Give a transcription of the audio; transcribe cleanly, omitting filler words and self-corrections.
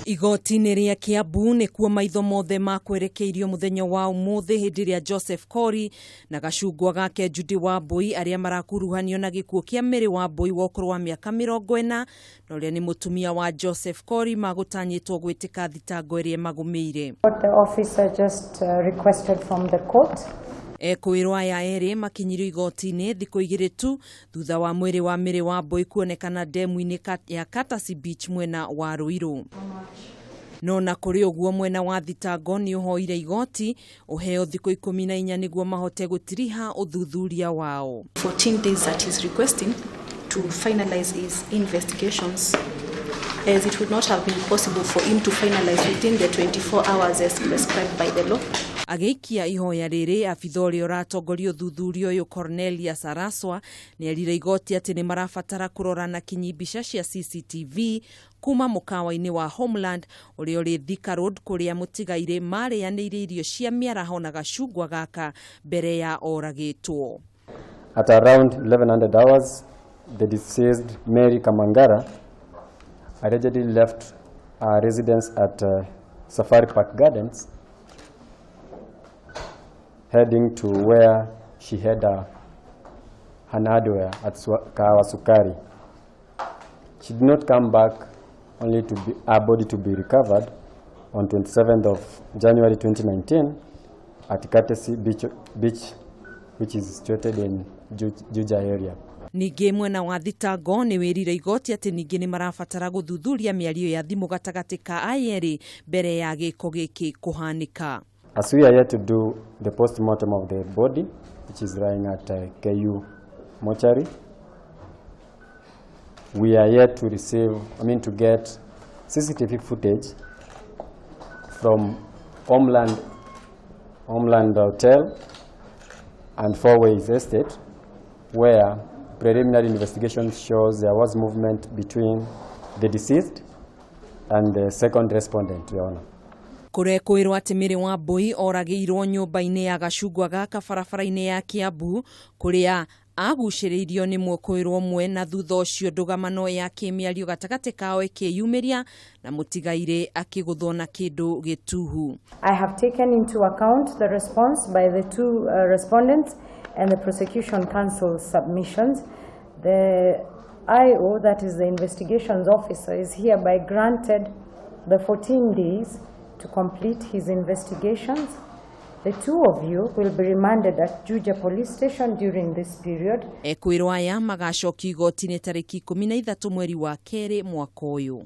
Igoti-inĩ rĩa Kiambu nĩkuo maitho mothe makwerekeirio mũthenya wa ũmũthĩ hĩndĩ ĩrĩa Joseph Kori na gacungwa gake Judy Wambui arĩa marakuruhanio na gĩkuũ kĩa Mary Wambui wa ũkũrũ wa mĩaka 40 na ũrĩa nĩ mũtumia wa Joseph Kori magũtanyĩtwo gwĩtĩka thitango ĩrĩa ĩmagũmĩire. What the officer just requested from the court. Ekũĩrwo aya erĩ makinyirio igoti-inĩ thikũ 2 tu thutha wa mwĩrĩ wa Mary Wambui kuonekana ndemu-inĩ ya Courtesy Beach mwena wa Ruiru. No na kũrĩ ũguo mwena wa thitango nĩ ũhoire igoti ũheo thikũ 14 nĩguo mahote gũtiriha ũthuthuria wao. 14 days that he's requesting to finalize his investigations, as it would not have been possible for him to finalize within the 24 hours as prescribed by the law. Agĩikia ihoya rĩrĩ, abitha ũrĩa ũratongoria ũthuthuria ũyũ Cornelia Saraswa nĩ erire igoti atĩ nĩ marabatara kũrora na kinyi mbica cia CCTV kuma mũkawa-inĩ wa Homeland ũrĩa ũrĩ Thika Road kũrĩa mũtigairĩ marĩanĩire irio cia mĩaraho na gacungwa gaka mbere ya oragĩtwo. At around 1100 hours, the deceased Mary Kamangara allegedly left her residence at Safari Park Gardens, heading to where she had an hardware at Kahawa Sukari. She did not come back, only to be, her body to be recovered on 27th of January 2019 at Courtesy Beach, which is situated in Juja area. Ningĩ mwena wa thitango nĩ wĩrire igoti atĩ ningĩ nĩ marabatara gũthuthuria mĩario ya thimũ gatagatĩ ka aya erĩ mbere ya gĩko gĩkĩ kũhanĩka. As we are yet to do the post-mortem of the body, which is lying at KU mortuary, we are yet to receive, I mean to get CCTV footage from Homeland Hotel and Four Ways Estate, where preliminary investigation shows there was movement between the deceased and the second respondent, Your Honor. Kũrekwĩrwo atĩ Mary Wambui oragĩirwo nyũmba-inĩ ya gacungwa gaka barabara-inĩ ya Kiambu kũrĩa agucĩrĩirio nĩ mũkũĩrwo ũmwe na thutha ũcio ndũgamano ya kĩmĩario gatagatĩ kao ĩkĩyumĩria na mũtigairĩ akĩgũthwo na kĩndũ gĩtuhu. I have taken into account the response by the two respondents and the prosecution counsel's submissions. The IO, that is the investigations officer, is hereby granted the 14 days to complete his investigations. The two of you will be remanded at Juja Police Station during this period. Ekwĩrwo aya magacokio igoti-inĩ tarĩki 13 mweri wa kerĩ mwaka ũyũ.